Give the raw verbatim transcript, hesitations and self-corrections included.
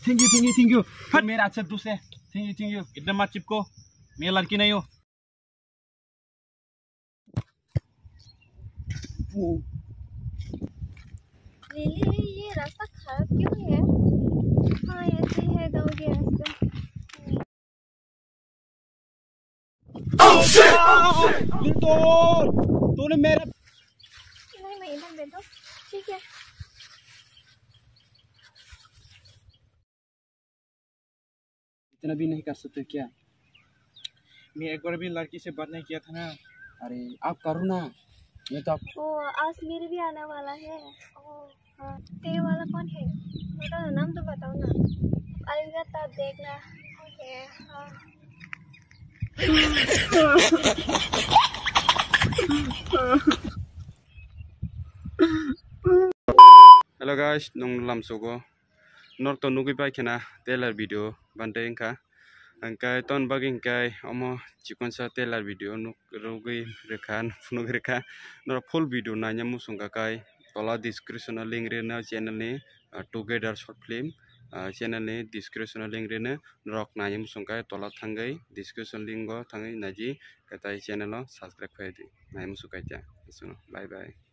Thank you, thank you, thank you. हट, मेरा अच्छा दोस्त है। Thank you, thank you. इतना मत चिपको। मैं लड़की नहीं हूँ। लिली, ये रास्ता खराब क्यों है? हाँ, ऐसे ही है गाँव के रास्ते। Oh, shit! Oh, shit! तूने मेरा नहीं, मैं इधर बैठो। ठीक है। इतना भी नहीं कर सकते क्या? मैं एक बार भी लड़की से बात नहीं किया था ना। अरे, आप करो ना। मैं तो आप वो आज मेरे भी आने वाला है। ओ, हाँ। तेरे वाला कौन है? बता ना, नाम तो बताओ ना। अलविदा, तब देखना। ओके, हाँ। Hello guys, nung lamsogo. Norok to nugwi pai khena trailer video bante wngkha. Hingkai ton bagwi hingkai omo chikonsa trailer video nuk rugwi rwkha, phunugwi rwkha. Norok full video naina muchung kha kai tola description o link rino channel ni, ah, Together Short Film, ah, channel ni description o link rino norok naina muchung kai tola thangwi description link o thangwi naidi, kwtai channel o subscribe khai di. Naina muchung kai ta. Bye bye.